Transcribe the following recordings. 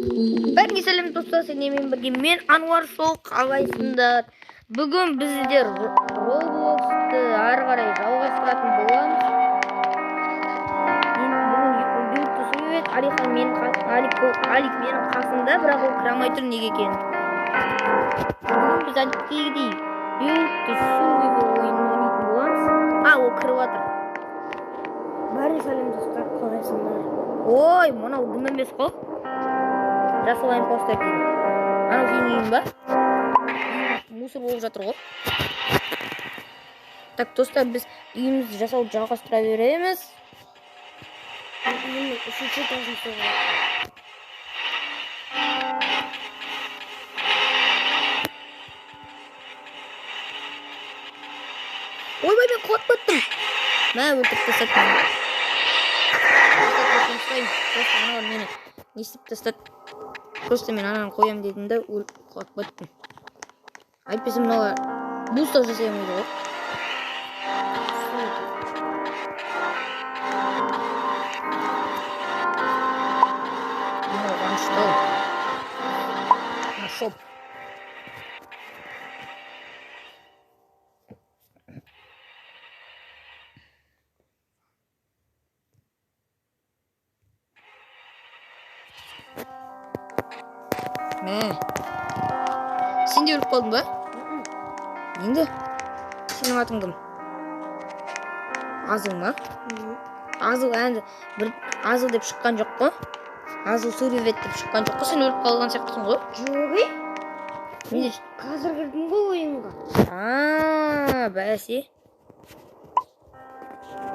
Бәріңе сәлем, достар, сендермен бірге мен, Ануар Шоу. Қалайсыңдар? Бүгін біздер Роблоксты ары қарай жалғастыратын боламыз. Мен бүгін Build to Survive. Алихан менің Алик менің қасымда, бірақ ол кіре алмай тұр, неге екенін. Бүгін біз әдеттегідей Build to Survive ойынын ойнайтын боламыз. А, ол кіріп жатыр. Бәріне сәлем, достар, қалайсыңдар? Ой, мынау дым емес қой. Жасыл импостер дейді. Анау сенің үйің ба? Мусор болып жатыр ғой. Так, достар, біз үйімізді жасауды жалғастыра береміз. Мен үйімнің үшінші этажын соғып. Ойбай, мен құлап кеттім. Мә, өлтіріп тастады мені. Просто аналар мені не істеп тастады. Просто мен ананы қоямын дедім да, өліп құлап кеттім. Әйтпесе мыналар бустер жасай алмайды ғой. Мынау қуанышты. Мына шоп. Мә. Сен де өліп қалдың ба? Енді сенің атың кім? Азыл ма? Азыл енді бір Азыл деп шыққан жоқ қой. Азыл Сурвивет деп шыққан жоқ қой. Сен өліп қалған сияқтысың ғой. Жоқ, ей. Менде Қазір кірдім ғой ойынға. А, бәсе.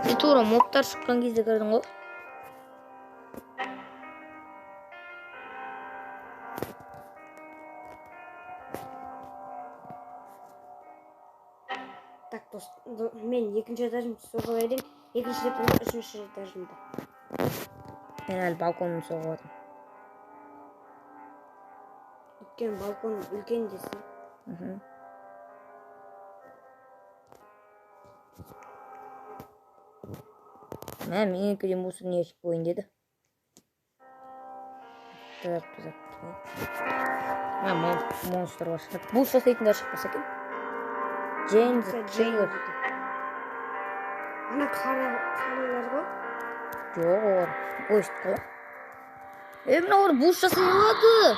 Сен тура мобтар шыққан кезде кірдің ғой. Так, мен екінші этажын соғып едім. Екінші деп үшінші этажында. Мен әлі балконын соғып жатырмын. Өйткені балкон үлкен десің. Мә, менікі де мусорный ящик қояйын деді. Так, так, так. Мә, монстр бар шығар. Бұл жасайтындар шықпаса екен. Джеймс Джейлор. Ана қаралар ғой? Жоқ, олар гость қой. Е, мыналар буст жасай алады.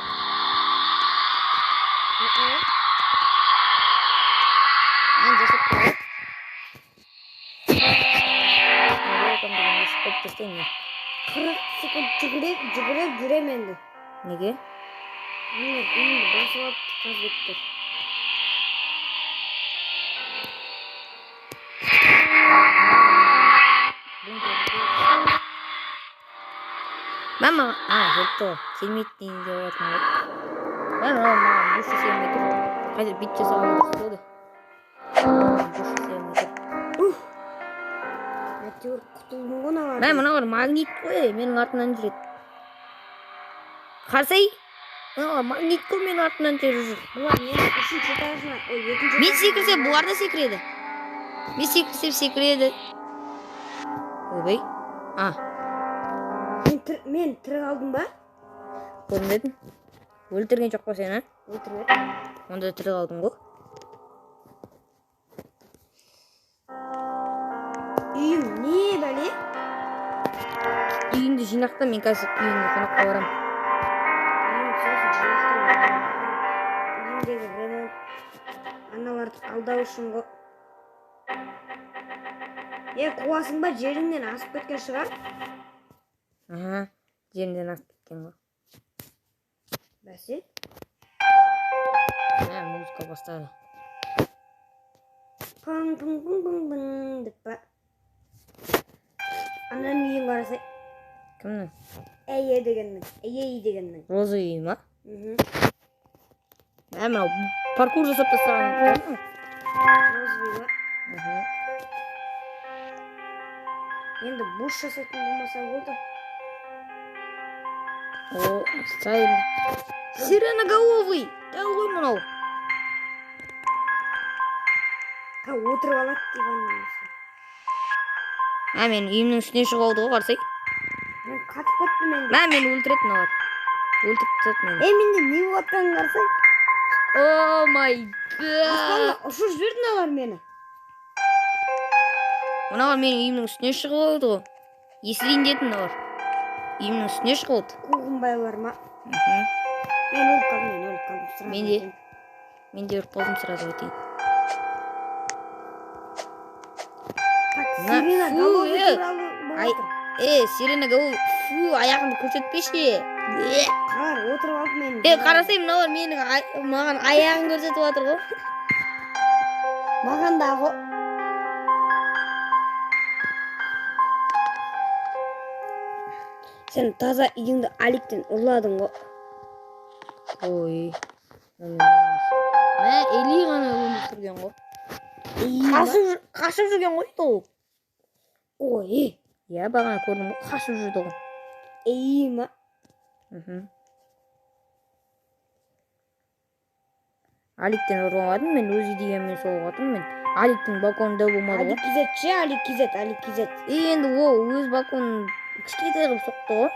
Мен жасап қойып. Welcome деген есік қойып тастайын мен. 40 секунд жүгіріп, жүгіріп жүремін енді. Неге? Міне, үйімді басып алып қазбектер. Мама, а, келіпті ғой. Келмейді дейін деп жатырмын ғой. Мә, мынау маған буст жасай алмай тұр. Қазір бит жасауға дұрыс болды. Буст жасай алмай тұр. Ух! Әйтеуір құтылдым ғой мыналардан. Мә, мыналар магнит қой, менің артымнан жүреді. Қарасай, мыналар магнит қой, менің артымнан жүріп жүр. Бұлар менің үшінші этажыма, ой, екінші Мен этажыма секірсем, бұлар да секіреді. Мен секірсем, секіреді. Ойбай. А. Мен тірі қалдым ба? Көрінбедім. Өлтірген жоқ па сені, а? Өлтірмеді. Онда тірі қалдың ғой. Үйім не бәле? Үйіңді жинақта, мен қазір үйіңе қонаққа барамын. Үйім сосын жинақтаймын. Үйімдегі ремонт аналарды алдау үшін ғой. Е, қуасың ба? Жеріңнен асып кеткен шығар. Аха, жерімнен асып кеткен ғой. Бәсе. Мә, музыка бастады. Пың, пың, пың, пың, пың деп па. Ананың үйін қарасай. Кімнің? Әйе дегеннің. Әйей дегеннің. Роза үйі ма? Мхм. Мә, мынау паркур жасап тастаған. Роза үй ма? Мхм. Енді буш жасайтын болмаса болды. О, сайрен. Сиреноголовый! Дәл ғой мынау. Қа, отырып алады диванның үстіне. Мә, мен үйімнің үстіне шығып алды ғой, қарасай. Мен қатып кеттім енді. Мә, мені өлтіреді мыналар. Өлтіріп тастады мені. Ей, менде не болып жатқанын қарасай. Oh my god. Аспанға ұшырып жіберді мыналар мені. Мыналар менің үйімнің үстіне шығып алды ғой. Есілейін деді мыналар. Үйімнің үстіне шығып алды. Қуғынбайлар ма? Мхм. Мен өліп қалдым, мен өліп қалдым. Сразу Мен де. айтайын. Мен де өліп қалдым, сразу айтайын. Так, Мына- Сирена фу, головой е. туралы болып Ай. жатыр. Е, Сирена головой. Фу, аяғымды көрсетпеші. Е, Қалар отырып алып мен. е, қарасай, мыналар менің маған аяғын көрсетіп жатыр ғой. Маған да ғой. Сен таза үйіңді Аликтен ұрладың ғой. Ой. Мә, Эли ғана өмір сүрген ғой. Қашып жүрген ғой ол. Ой, Иә, бағана көрдім ғой, қашып жүрді ғой. ей ма? Мхм. Аликтен ұрламадым мен, өз идеяммен соғып жатырмын мен. Аликтің балконында болмады Алик ғой. кз ше, Алик кз, Алик кз. Е, енді ол өз балконын кішкентай қылып соқты ғой.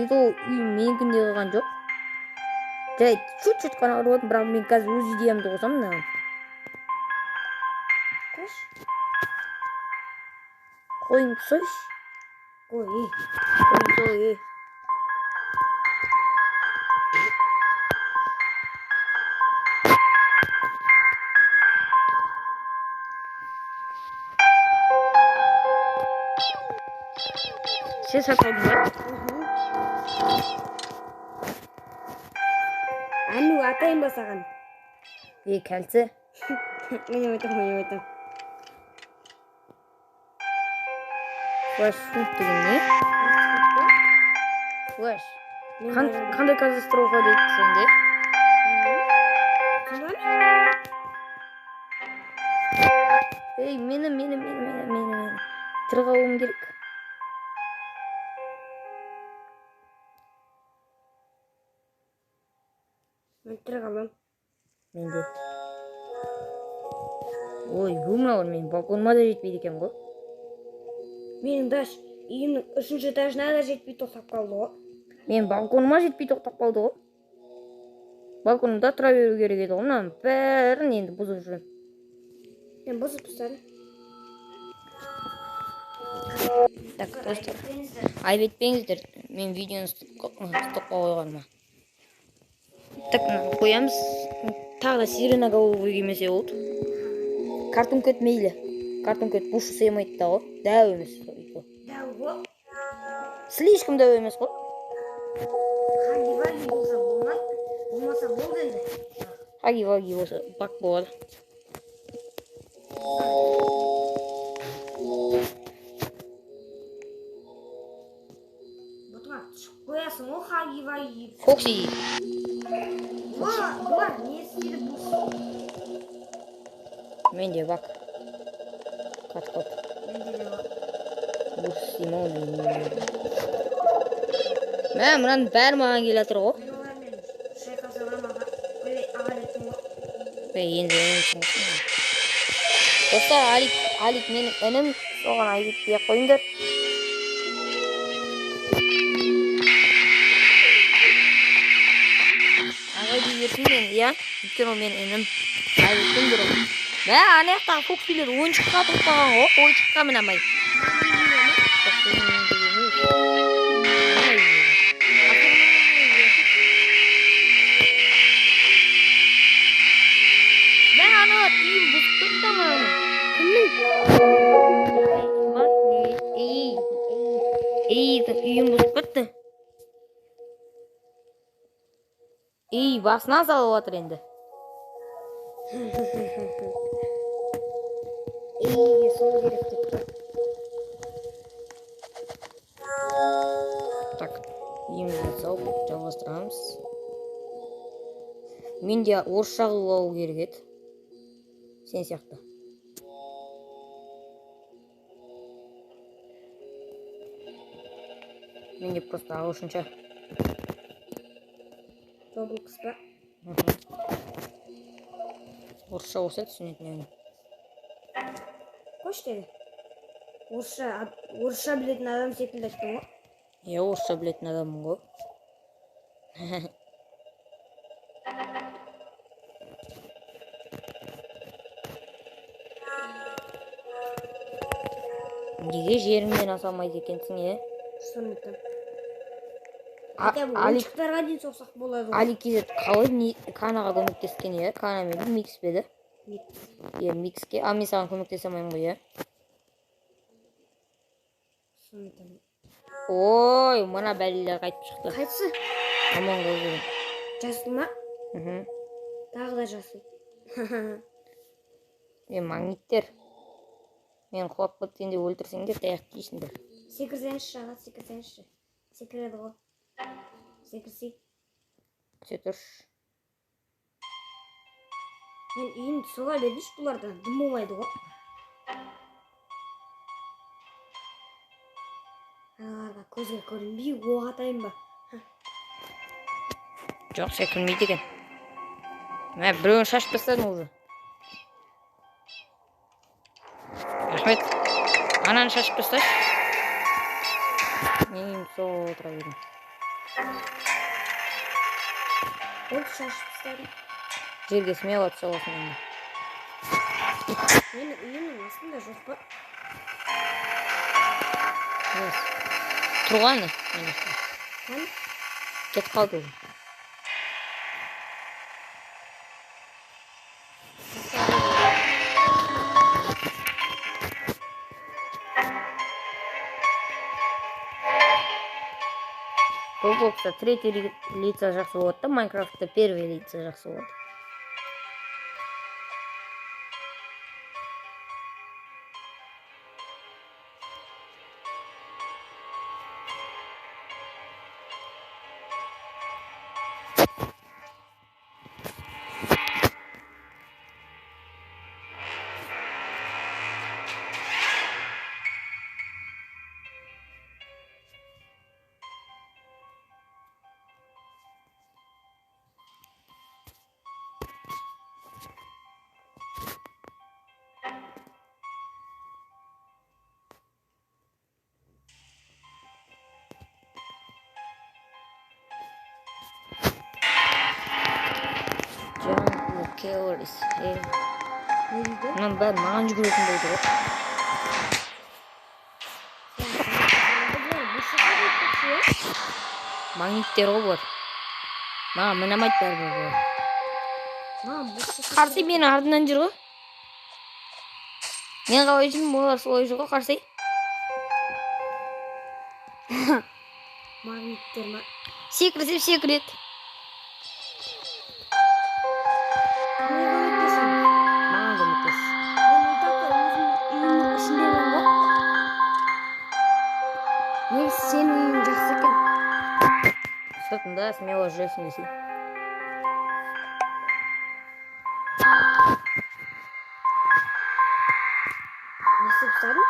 Енді ол үй менікінде қалған жоқ. Жай, чуть-чуть қана ұрып жатырмын, бірақ мен қазір өз идеямды қосамын мынаған. Қош. Қойыңды сойшы. Ой, Қойыңды сой, ей. Сен сатып алдың ба? Әну, атайын ба саған? Ей, кәлсі. Мен айтамын, мен айтамын. Флэш фуд деген не? Флэш. Қандай катастрофа дейді сенде? Ей, мені, мені, мені, мені, мені, мені. Тірі қалуым керек. Мен тірі қаламын. Мен де. Ой, бұл мыналар менің балконыма да жетпейді екен ғой. Менің даже үйімнің үшінші этажына да жетпей тоқтап қалды ғой. Менің балконыма жетпей тоқтап қалды ғой. Балконымда тұра беру керек еді ғой, мынаның бәрін енді бұзып жүрмін. Мен бұзып тастадым. Так, достар, айып етпеңіздер, мен видеоны стопқа қойғаныма. Так, мынаны қоямыз. Тағы да сирена головой келмесе болды. Картун кэт мейлі. Картун кэт бушы сыймайды да ғой. Дәу емес. Дәу ғой. Слишком дәу емес қой. Хаги-ваги болса болмады. Болмаса болды енді. Хаги-ваги болса бак болады. Бұтыңа түсіп қоясың ғой хаги-ваги. Фокси. Бұлар не істейді бұл? Менде бак. Кат-кат. Менде де бар. Бұл істеймін ау. Мә, мынаның бәрі маған келе жатыр ғой. Мен олармен шайқаса аламын аға. Ой, аға деппін ғой. Ей, енді інімсің ғой. Достар, Алик менің інім, соған айып етпей ақ қойыңдар. Ағай дей берсін мен, иә? Өйткені ол менің інім. Айып етпеңдер оны. Мә, ана жақтағы фоксилер ойыншыққа тоқтаған ғой, ойыншыққа міне алмай. Мә, аналар үйін бұзып кетті ананың. Кімнің? Ей, ей, үйін бұзып кетті. Ей, басына салып жатыр енді. Ей, сол керек деп тұр. Так, үйімізді салып жалғастырамыз. Мен де орысша қылып алу керек еді. Сен сияқты. Менде просто ағылшынша. Роблокс па? Мхм. Орысша болса түсінетін едім. Қош деді. Орысша білетін адам секілді айттың ғой. Иә, орысша білетін адаммын ғой. Неге жеріңнен аса алмайды екенсің, е? Соны айтамын. Хотя бы ойыншықтарға дейін соқсақ болады ғой. Али KZ қалай Канаға көмектескен, е? Кана мен Микс пе еді? Микс. Е, Микске. А мен саған көмектесе алмаймын ғой, е? Соны айтамын. Ой, мына бәлелер қайтып шықты. Қайсысы? Аман қойып жүрмін. Жасыл ма? Мхм. Тағы да жасыл. Е, магниттер. Мен құлап кеткенде өлтірсеңдер, таяқ жейсіңдер. Секірсеңізші, аға, секірсеңізші. Секіреді ғой. Секірсей. Түсе тұршы. Мен үйімді соға бердінші бұлардан. Дым болмайды ғой. Аналарға көзге көрінбей оқ атайын ба? Жоқ, секірмейді екен. Мә, біреуін шашып тастадым уже. Рахмет. Ананы шашып тасташы. Мен үйімді соға отыра берейін. Болды, шашып тастадым. Жерге смело түсе аласың енді. Менің үйімнің астында жоқ па? Yes. Тұрғаны. Міне. Қане? Кетіп қалды уже. Роблокста третий лица жақсы болады да, Майнкрафтта первый лица жақсы болады. Jungle is here. Не дейді? Мынаның бәрі маған жүгіретін болды ғой. Магниттер ғой бұлар. Маған міне алмайды бәрібір бұлар. Қарсы менің артымнан жүр ғой. Мен қалай жүрмін, олар солай жүр ғой, қарсы. Магниттер ма? Секірсем секіреді. Қалай көмектесемін? Маған көмектес. Мен и так өзімнің үйімнің ішіндемін ғой. Негізі сенің үйің жақсы екен. Сыртында смело жүресің десей. Не істеп тастадың?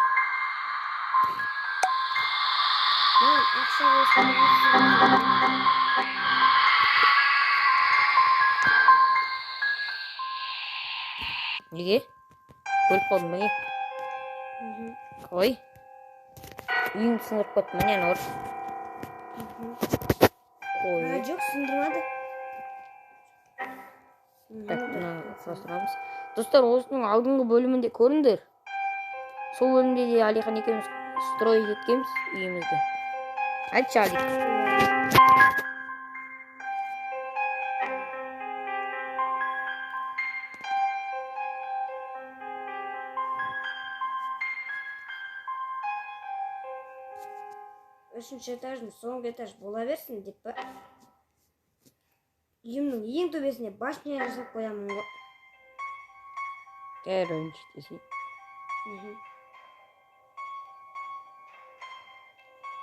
Маған ақша болса. Неге? Өліп қалдың ба не? Қалай? Үйіңді сындырып қойыпты ма не аналар? Қой. Жоқ, сындырмады. Так, мынаны құрастырамыз. Достар, осының алдыңғы бөлімінде көріңдер. Сол бөлімде де Алихан екеуміз строить еткенбіз үйімізді. Айтшы, Алик. Үшінші этаждың соңғы этаж бола берсін деп па? Үйімнің ең төбесіне башня жасап қоямын ғой. Короче, десей.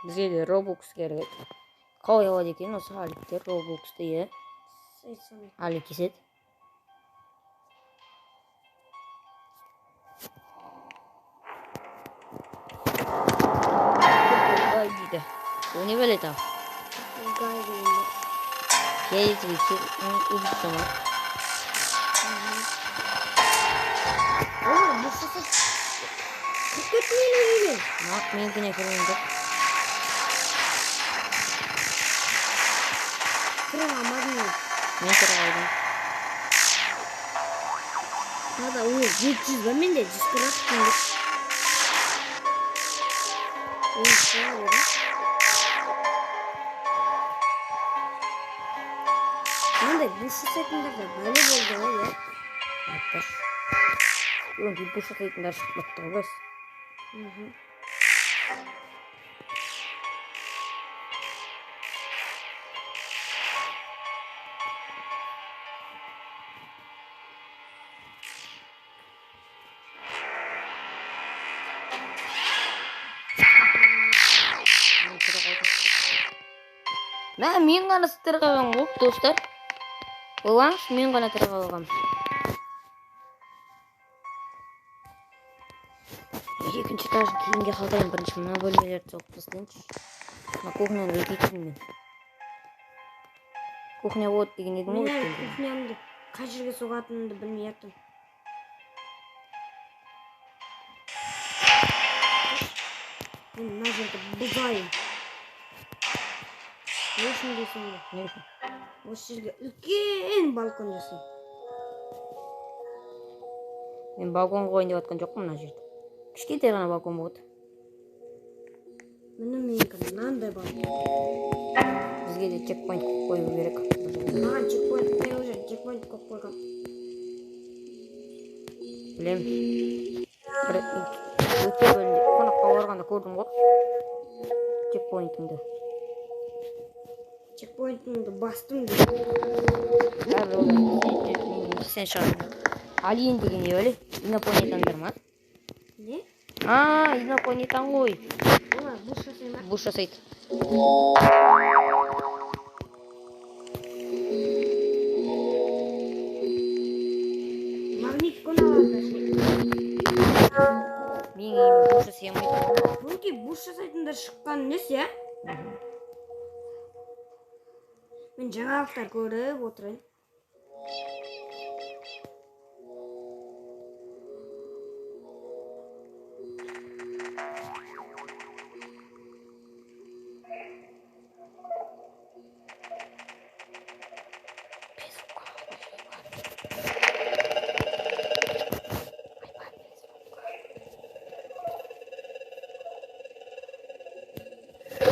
Бізге де Robux керек. Қалай алады екен осы Аликтер Robuxты, е? Али кеседі. Гай дейді. Ол не бәле тағы? Гай дегенде. Фиолетовый убийца ма? Олар бұл жасап кіріп кетті менің үйіме. Нақ менікіне кірген жоқ. Кіре Мен тірі қалдым. Тағы о, 700 бар менде, 140 теңге. Ой, солай ғой. Мынандай буш жасайтындар да бәле болды ғой, иә? Айтпашы. Өңкей буш жасайтындар шығып кетті ғой бәс. Мен тірі қалдым. Мә, мен ғана тірі қалғанмын ғой, достар. Ойлаңызшы, мен ғана тірі қалғанмын. Екінші этажын кейінге қалдырайын, бірінші мына бөлмелерді соғып тастайыншы. Мына кухняны үлкейтейін мен. Кухня болады деген едім ғой Мен әлі өткенде. кухнямды қай жерге соғатынымды білмей жатырмын. Мен мына жерді бұзайын. Не үшін дейсің бе? Не үшін? Осы жерге үлкен балкон жасайын. Мен балкон қояйын деп жатқан жоқпын мына жерде. Кішкентай ғана балкон болады. Міне менікі мынандай балкон. Бізге де чекпоинт қою керек. Маған чекпоинт, мен уже чекпоинт қойып қойғам. Білемін. Бір өткен бөлімде қонаққа барғанда көрдім ғой. Чекпоинтіңді. Чекпоинтіңді бастым дейді. Бәрібір олар сен шығарсың. Алиен деген не бәле? Инопланетяндар ма? Не? А, инопланетян ғой. Олар буш жасай ма? Буш жасайды. Магнит алады. Менің үйіме буш жасай алмайды. Өңкей буш жасайтындар шыққан несі, иә? Мен жаңалықтар көріп отырайын.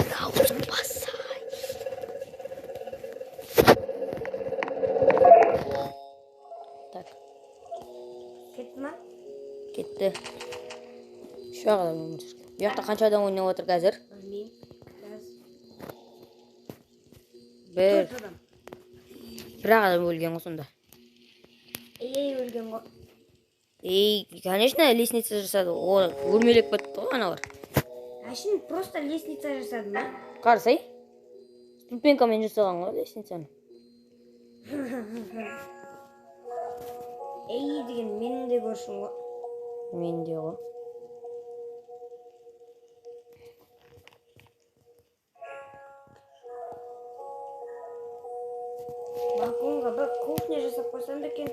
Дауысын басай. Так, Кетті ма? кетті. Үш ақ адам өмір сүрген. Бұл жақта қанша адам ойнап отыр қазір? Білмеймін. Қазір Бір, төрт адам. бір ақ адам өлген ғой сонда. Ей, өлген ғой. Ей, конечно, лестница жасады. О, өрмелеп кетті ғой аналар. Әшейін просто лестница жасады ма? Қарасай. Ступенькамен жасаған ғой лестницаны. Ей деген менің де көршім ғой. Мен де ғой. Балконға бір кухня жасап қойсам ба екен?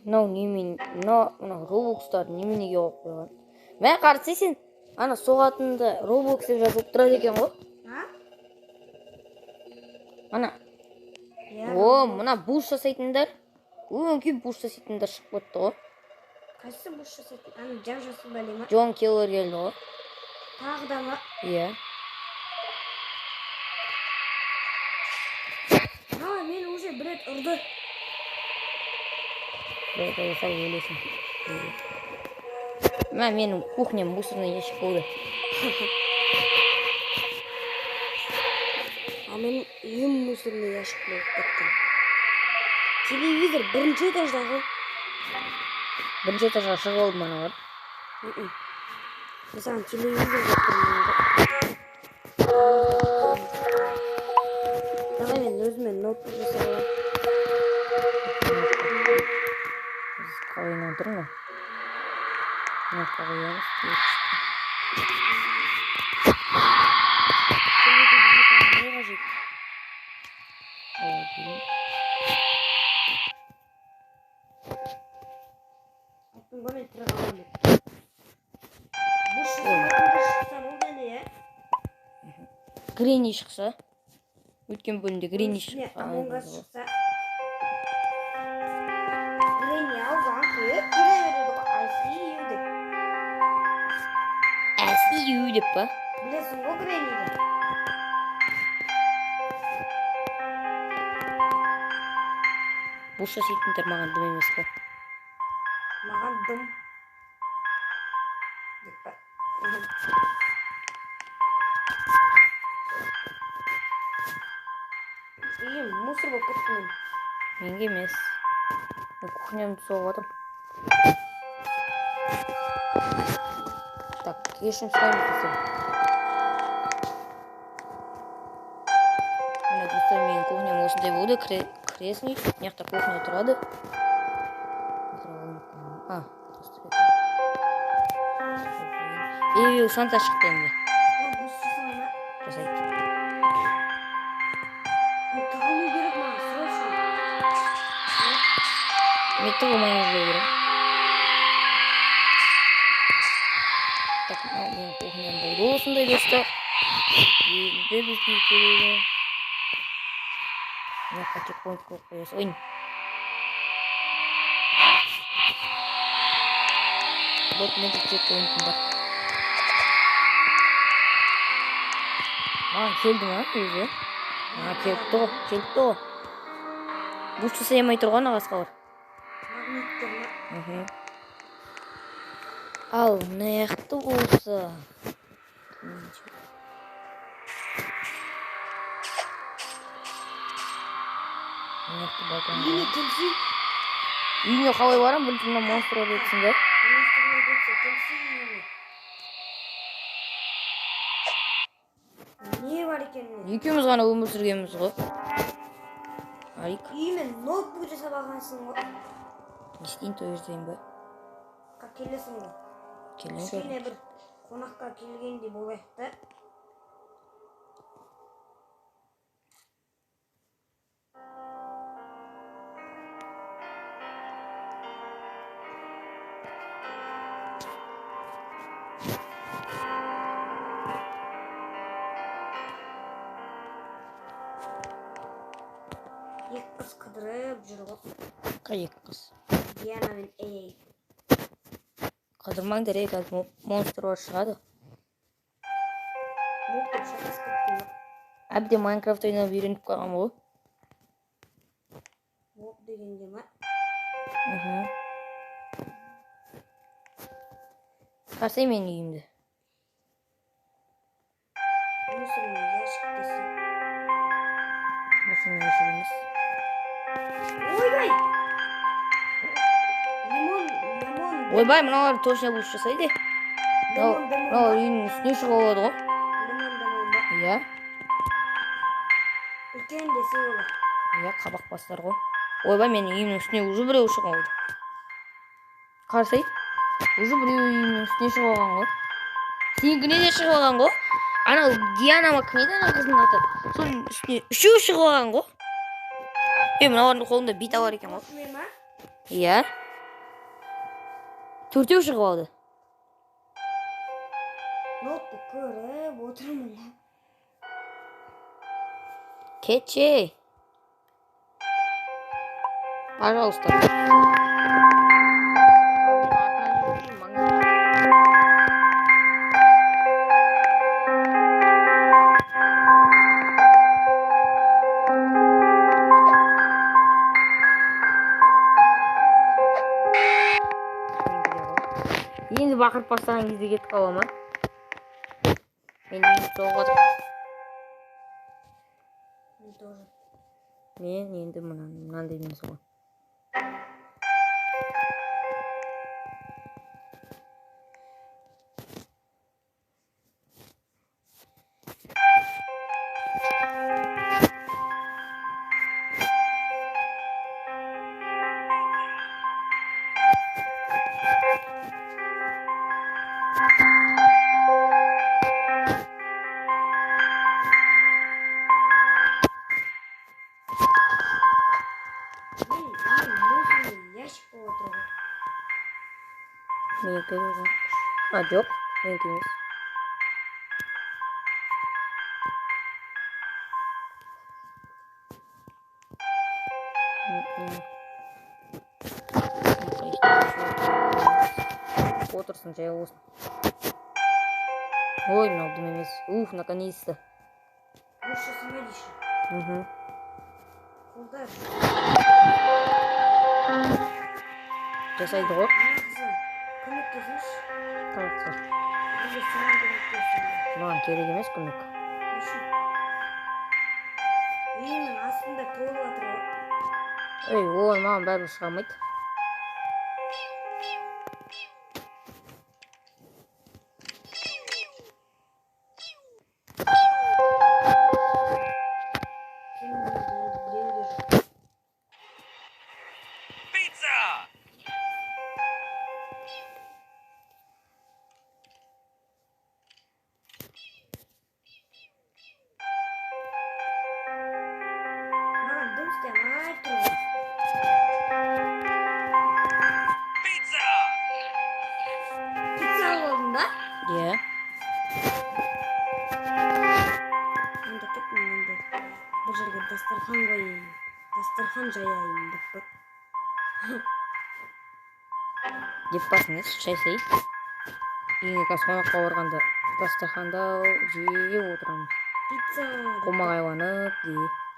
Мынау немен, мынау Роблокстар неменеге қойып қойған? Мә, қарасай сен, ана соғатынды Роблокс деп жазылып тұрады екен ғой. А? Ана, Иә. о, мына буш жасайтындар, өңкей буш жасайтындар шығып кетті ғой. Қайсысы буш жасайтын? Ана жап жасыл бәле ма? Джон Келлер келді ғой. Тағы да ма? Иә. А, мен уже бір рет ұрды. Бір рет ұрса өлесің. Мә, менің кухням мусорный ящик болды. А менің үйім мусорный ящик болып кеткен. Телевизор бірінші этажда ғой. Бірінші этажға шығып алдым аналар. Мен саған телевизор деп тұрмын ғой. Давай мен өзіме ноутбук жасап аламын. Біз қалай ойнап тұрмын ғой. Мына жаққа қоямыз. Не қажет? Ала деймін. Айттым ғой мен тірі қаламын деп. Бұл шықса болды енді, иә? Гренни шықса. Өткен бөлімде Гренни Үстіне шыққан. Амонг Ас шықса. Гренни аузы аңқиып жүре береді ғой. I see you деп. I see you деп па? Білесің ғой Гренниді. Бұл жасайтындар маған дым емес қой. Маған дым. Деп па? Үйім мусор болып кетті мен. Менге емес. Мен кухнямды соғып жатырмын. Так, кешірім сұраймыз достар. Міне достар, менің кухням осындай болды. Кіресің үй. Мына жақта кухня тұрады. А, достар. Эй, Санта шықты енді. Ол бус жасамай ма? Жасайды. Мен тығылу керек маған, срочно. Мен тығылмай жүре беремін. Так, мынау менің кухням болды осындай достар. Енді бізге керегі. Мына жаққа чекпоинт қойып қоя салайын. Вот менде чекпоинтім бар. Маған келді ма өзі? Маған келіпті ғой, келіпті ғой. Буш жасай алмай тұр ғой ана қасқалар. Магниттер ма? Мхм. Ал, мына жақты болса. Мына жақты балкон. Үйіне келсей. Үйіне қалай барамын, білдім, мына монстр кетсін да. Монстрлар кетсе, келсей үйіне. Не бар екенін? Екеуміз ғана өмір сүргенбіз ғой. Алик. Үйіме ноутбук жасап алғансың ғой. Не істейін, той жасайын ба? Қа келесің ғой. Келемін. Кішкене бір қонаққа келгендей болайық та. Екі қыз қыдырып жүр ғой. Қай екі қыз? Диана мен Эй. Қыдырмаңдар, ей, қазір монстрлар шығады. Боп деп шатасып кеттім ба? Әбден Майнкрафт ойнап үйреніп қалғанмын ғой. Боп дегенде ма? Мхм. Қарасай менің үйімді. Мусорный ящик десе. Мусорный ящик емес. Ойбай! Лимон, лимон. Ойбай, мыналар точно буш жасайды. Лимон, лимон. Мыналар үйінің үстіне шығып алады ғой. Лимон, лимон ба? Иә. Үлкен десе олар. Иә, қабақ бастар ғой. Ойбай, менің үйімнің үстіне уже біреу шығып алды. Қарасай, уже біреу үйімнің үстіне шығып алған ғой. Сенікіне де шығып алған ғой. Анау Диана ма, кім еді ана қыздың аты? Соның үстіне үшеуі шығып алған ғой. Е, мыналардың қолында бита бар екен ғой. Үстіне ма? Иә. Төртеу шығып алды. Ноутбук көріп отырмын да. Кетші. Пожалуйста. Енді бақырып бастаған кезде кетіп қала ма? Мен енді соғып жатырмын. Мен тоже. Мен енді мынандаймен соғамын. Мен Менікі ғой. А, жоқ, менікі емес. Отырсын, жай болсын. Ой, мынау дым емес. Ух, наконец-то. Лучше смотришь. Угу. Қолдар. Жасайды ғой. Көмектесіңізші. Қалай? Әлде саған көмектесейін бе? Маған керек емес көмек. Не үшін? Үйімнің астында толып жатыр ғой. Ей, олар маған бәрібір шыға алмайды. Сенің біреуі де жоқ. Pizza! Маған дым істей алмай тұр ғой. Pizza! Пицца алып алдың ба? Иә. Онда кеттім енді бір жерге дастархан қояйын. Дастархан жаяйын деп па. Деп басыңыз, шай. Үйге қазір қонаққа барғанда дастарханда жеп отырамыз. Пицца деп па. Қомағайланып де.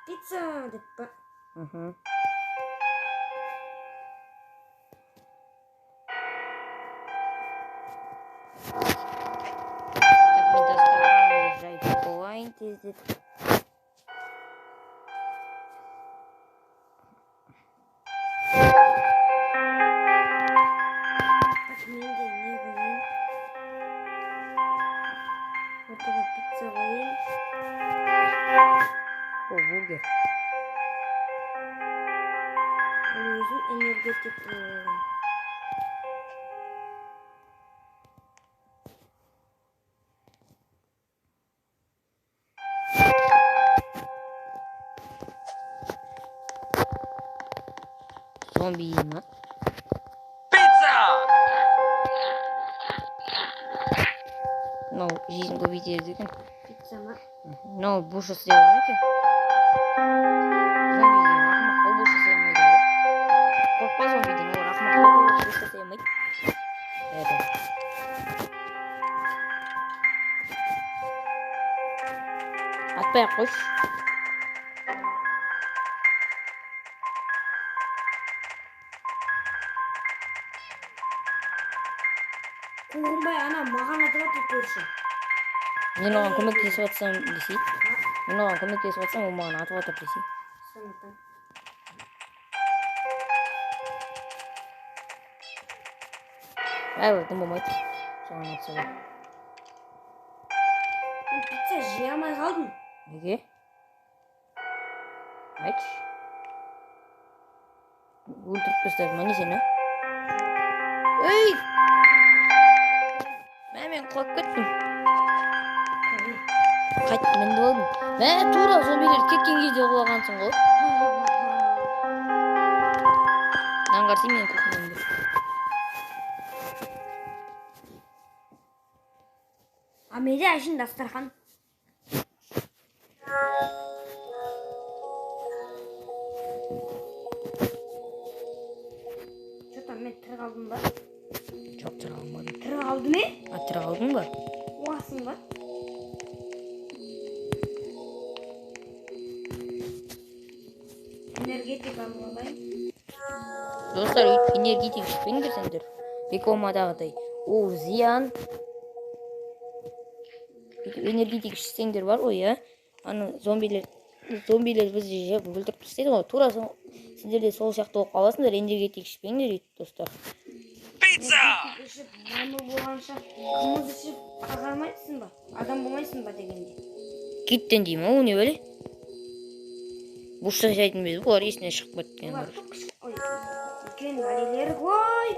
Пицца деп па. Мхм. Так, мен дастарханды жайып қояйын тездетіп. Так, мен де не қояйын? Ортаға пицца қояйын. О, бургер. Ал өзім энергетик қояйын. Зомби ма? Pizza! Мынау жизнь көбейтеді екен. Пицца ма? Мынау бос жасай алмайды екен. Зомби деген ақымақ қой, бос жасай алмайды ғой. Қорықпа зомбиден, олар ақымақ қой, олар бос жасай алмайды. Бәрі. Атпай ақ қойшы. Қуғынбай ана маған атып жатыр көрші. Мен оған көмектесіп жатсам десей. Мен оған көмектесіп жатсам, ол маған атып жатыр десей. Сондықтан. Бәрібір дым болмайды. Соған атса да. Мен пицца жей алмай қалдым. Неге? Айтшы. Өлтіріп тастады ма не сені? Ей! Мә, мен құлап кеттім. Қайтып мініп алдым. Мә, тура зомбилер кеткен кезде құлағансың ғой. Мынаны қарасай, менің кухнямда. А менде әшейін дастархан. Че-то мен тірі қалдым ба? Жоқ, тірі қалмадым. Тірі қалдым е? А, тірі қалдың ба? Қуасың ба? Энергетик алып алайын. Достар, өйтіп энергетик ішпеңдер сендер. Рекламадағыдай. Ол зиян. Өйтіп энергетик ішсеңдер бар ғой, иә? Аны зомбилер бізді жеп өлтіріп тастайды ғой. Тура сендер де сол сияқты болып қаласыңдар, энергетик ішпеңдер өйтіп, достар. Pizza! Энергетик ішіп, маймыл болғанша қымыз ішіп ағармайсың ба? Адам болмайсың ба дегенде. Киттен деймін, ол не бәле? Бұш жасайтын ба еді, бұлар есінен шығып кеткен Бұлар бір. ой, үлкен бәлелер ғой.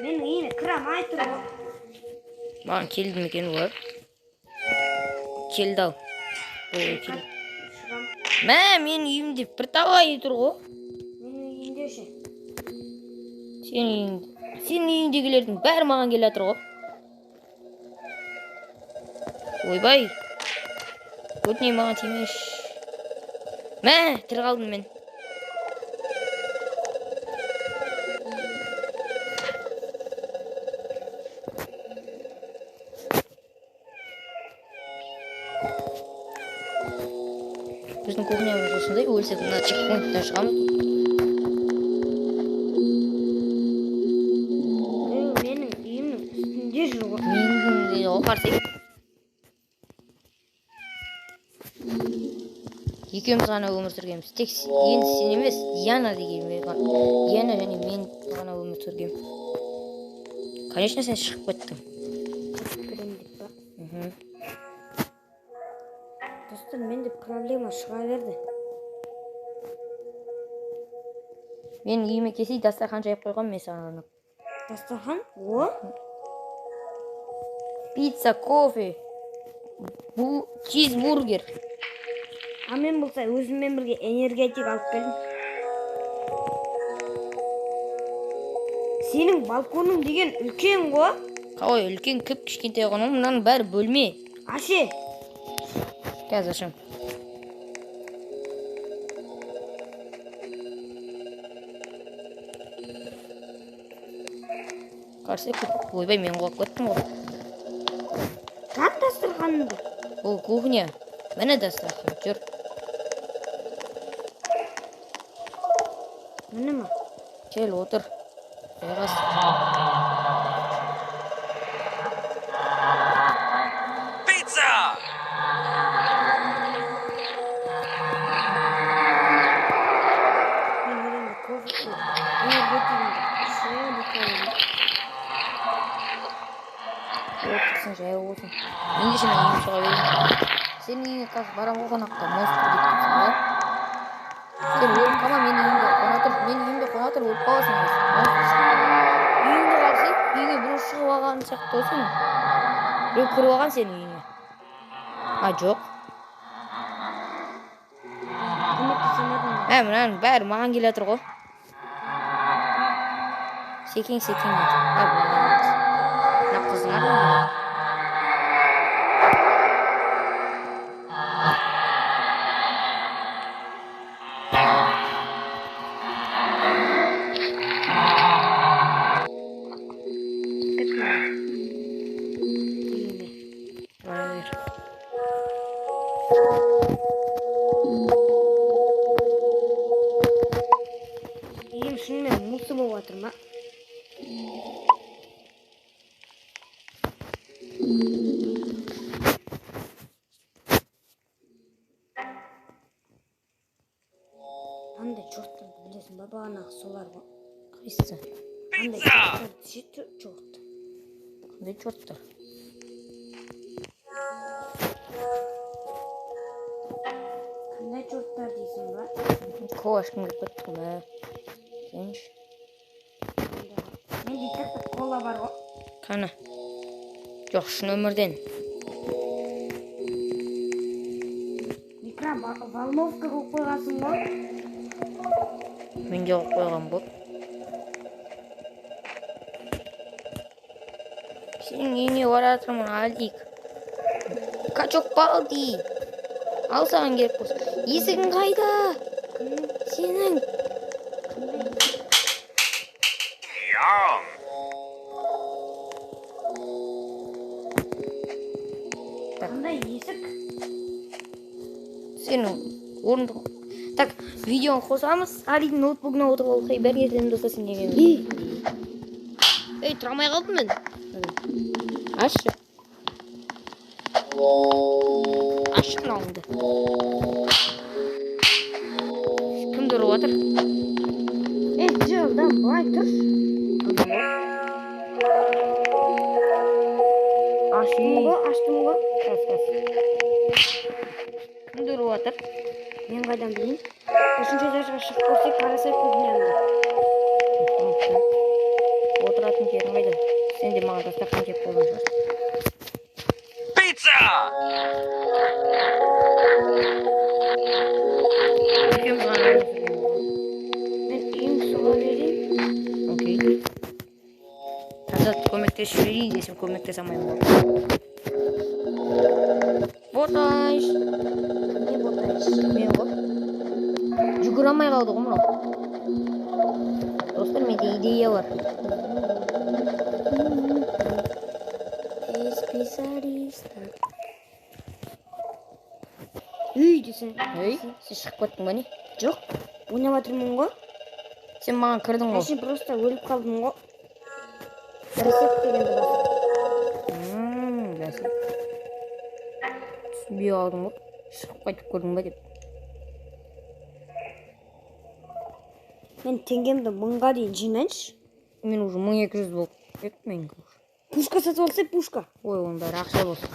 Менің үйіме кіре алмай тұр ғой. Маған келді ме екен олар? Келді ау. Ой, келді. Шығам. Мә, менің үйімде бірталай үй тұр ғой. Менің үйімде ше. Сенің үйіңдегілердің бәрі маған келе жатыр ғой. Ойбай. Өтінемін, маған тимеш. Мә, тірі қалдым мен. Біздің кухнямыз осындай, өлсек мына чекпоинттен шығамыз. Менің үйімнің үстінде жүр ғой. Менің де ғой, қарсы. Екеуміз ғана өмір сүргенбіз. Тек енді сен емес, Диана деген мен Диана және мен ғана өмір сүргенмін. Конечно, сен шығып кеттің. Қайтып кіремін деп па? Мхм. Достар, менде проблема шыға берді. Менің үйіме келсей, дастархан жайып қойғанмын мен саған арнап. Дастархан? О? Пицца, кофе, чизбургер. А мен болса өзіммен бірге энергетик алып келдім. Сенің балконың деген үлкен ғой. Қалай үлкен, кіп кішкентай ғой, мынаның бәрі бөлме. Аше. Қазір ашамын. Қарсы көп. Ойбай, мен құлап кеттім ғой. Қан дастарханыңды? Ол кухня. Міне дастархан, жүр. Міне ма? Кел, отыр. Жайғас. Pizza! Мен одан да кофе, энергетигімді ішіп отырамын. Отырсын, жай болсын. Ендеше мен үйіме шыға берейін. Сенің үйіңе қазір барамын ғой қонаққа, монстр деп тұрсың ғой. Сен өліп қалма, менің үйімде қона тұр, менің үйімде қона тұр, өліп қаласың қазір. Монстр шығып. Үйіңді қарасай, үйіңе біреу шығып алған сияқты ғой сенің. Біреу кіріп алған сенің үйіңе. А, жоқ. Көмектесе алмадым. Мә, мынаның бәрі маған келе жатыр ғой. Секең, секең дейді. А, маған емес. Мына қыздың аты кім? Кеттім. Үйіме. Бара бер. Үйім шынымен мусор болып жатыр ма? Андай чорттарды білесің ба, бағанағы солар ғой. Қайсысы? Андай Pizza! чорттарды ше, чорт. Қандай чорттар? Қандай чорттар дейсің ба? Кола ішкім келіп кетті ғой, мә. Сенші. Менде тіпті кола бар ғой. Қане? Жоқ, шын өмірден. Микроволновка қойып қойғансың ғой. Мен де қойып қойған болып. Сенің үйіңе бара жатырмын, Алик. Качок Балди. Ал саған керек болса. Есігің қайда? Сенің. Yum! Қандай есік? Сенің орындық. Так, видеоны қосамыз. Алидің ноутбугына отырып алып, бәріңе сәлем достар, сен деген. Ей, тұра алмай қалдым мен. Ашшы. Ашшы мынауыңды. Кімді ұрып жатыр? Ей, жылдам, былай тұршы. Ашы. Аштым ғой, аштым ғой. Қас, қас. Кімді ұрып жатыр? Мен қайдан білейін? Үшінші этажға шығып көрсек, қарасай кухнямды. Отыратын жерің қайда? Сен де маған дастархан жеп қойған шығарсың. Pizza! Екеуміз ғана өмір сүргенбіз ғой. Мен үйімді соға берейін. Окей. Көмектесіп жіберейін десем, көмектесе алмаймын ғой. Ботайш. Не ботайш? Мен ғой. Жүгіре алмай қалды ғой мынау. Достар, менде идея бар. Специалист. Үй десең. Ей, сен шығып кеттің ба не? Жоқ, ойнап жатырмын ғой. Сен маған кірдің ғой. Әшейін просто өліп қалдым ғой. Ресет дегенді басып. Бәсе. Түсінбей қалдым ғой. Шығып қайтып көрдің ба деп. Мен теңгемді 1000-ға дейін жинайыншы. Мен уже 1200 болып кетті менікі уже. Пушка сатып алсай, пушка. Ой, оның бәрі ақша болсын.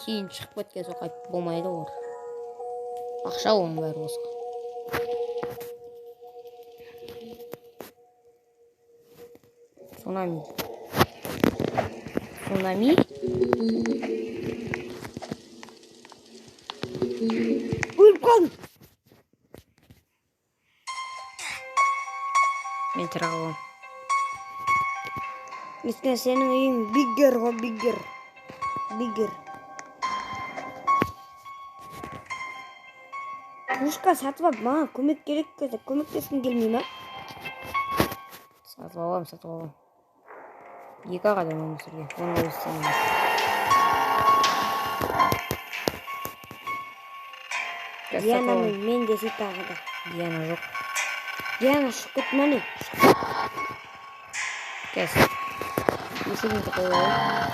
Кейін шығып кеткен соң қайтып болмайды ғой. Ақша оның бәрі босқа. Цунами. Цунами. Өліп қалдым. Мен тірі қаламын. Өйткені сенің үйің биггер ғой, биггер. Биггер. Пушка сатып алып, маған көмек керек кезде көмектескің келмей ма? Сатып аламын, сатып аламын. Екі ақ адам өмір сүрген. Оның өзі сен емес. Қазір сатып Диана аламын. мен мен десе тағы да. Диана жоқ. Диана шығып кетті ма не? Қазір. Есігімді қойып алайын.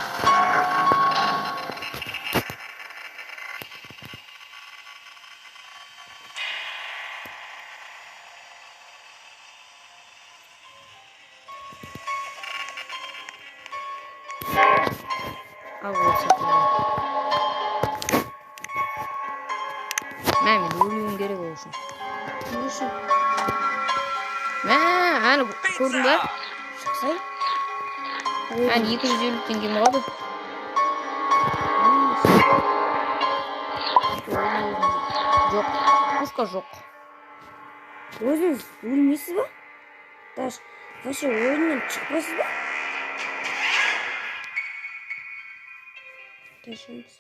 Ал ол сатып алайын. Мә, мен өлуім керек ол үшін. Не үшін? Мә, әні көрдің ба? Шықсай. Әні 250 теңгем қалды. Жоқ, пушка жоқ. Өзіңіз өлмейсіз ба? Даже вообще ойыннан шықпайсыз ба? Кешіріңіз.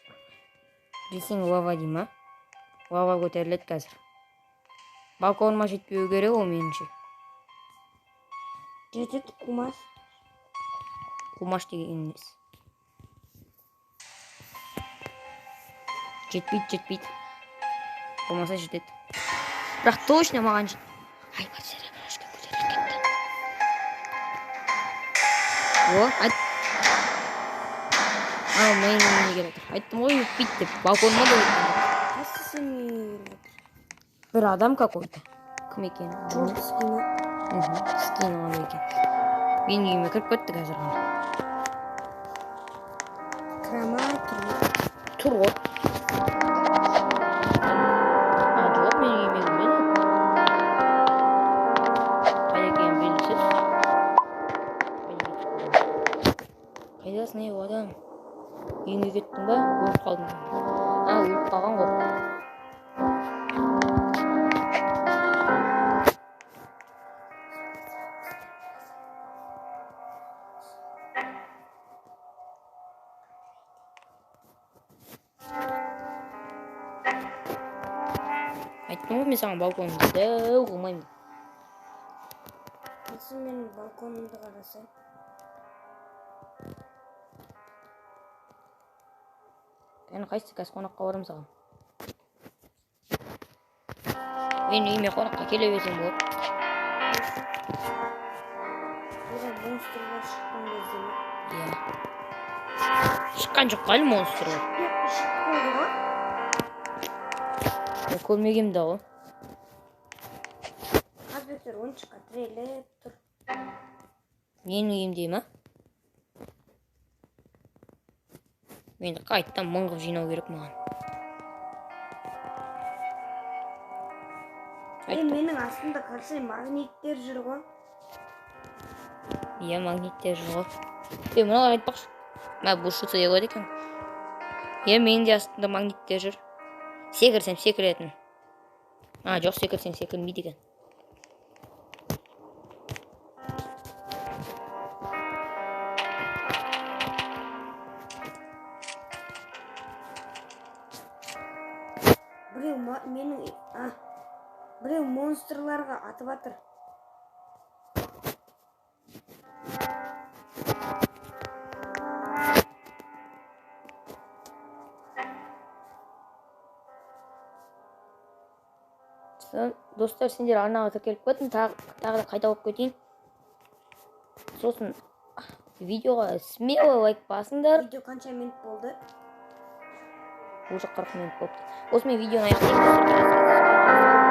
Білсең лава дей ма? Лава көтеріледі қазір. Балконыма жетпеу керек ол меніңше. Жетеді, қумас. Қумаш деген емес. Жетпейді, жетпейді. Болмаса жетеді. Бірақ точно маған жет. Ай, серебряшка көтеріліп кетті. О, айт. Ау, менің үйіме келіп жатыр. Айттым ғой, өтпейді деп. Балконыма да өтпейді. Қайсы сенің үйіңе келіп жатыр? Бір адам какой-то. Кім екенін Черт скині. Скині қандай екен. Менің үйіме кіріп кетті қазір ғана. Кіре алмай тұр ма? Тұр ғой. А, жоқ, менің үйіме кірмеді. Қайда екені белгісіз. Қайдасың, ей, адам? Үйіңе кеттің ба? Өліп қалдың. А, өліп қалған ғой. Айттым ғой мен саған балконымды дәу қылмаймын. Осы менің балконымды қарасай. Кәне қайсысы, қазір қонаққа барамын саған. Менің үйіме қонаққа келе берсең болады. Одан монстрлар шыққан кезде ме? Иә. Шыққан жоқ қой әлі монстрлар. Иә, шығып қойды ғой. Мен көрмегенмін да ғой. Қазбектер ойыншыққа тіреліп тұр. Менің үйімде ма? Енді қайтадан 1000 қылып жинау керек маған. Айттым. Менің астымда қарасай магниттер жүр ғой. Иә, магниттер жүр ғой. Мыналар айтпақшы. Мә, бұл шутса деп қояды екен. Иә, менің де астымда магниттер жүр. Секірсем секіретін. А, жоқ, секірсең секірмейді екен. Біреу менің біреу монстрларға атып жатыр. Достар, сендер арнаға тіркеліп кеттің, тағы да қайта болып кетейін. Сосын видеоға смело лайк басыңдар. Видео қанша минут болды? Уже 40 минут болыпты. Осымен видеоны аяқтаймын.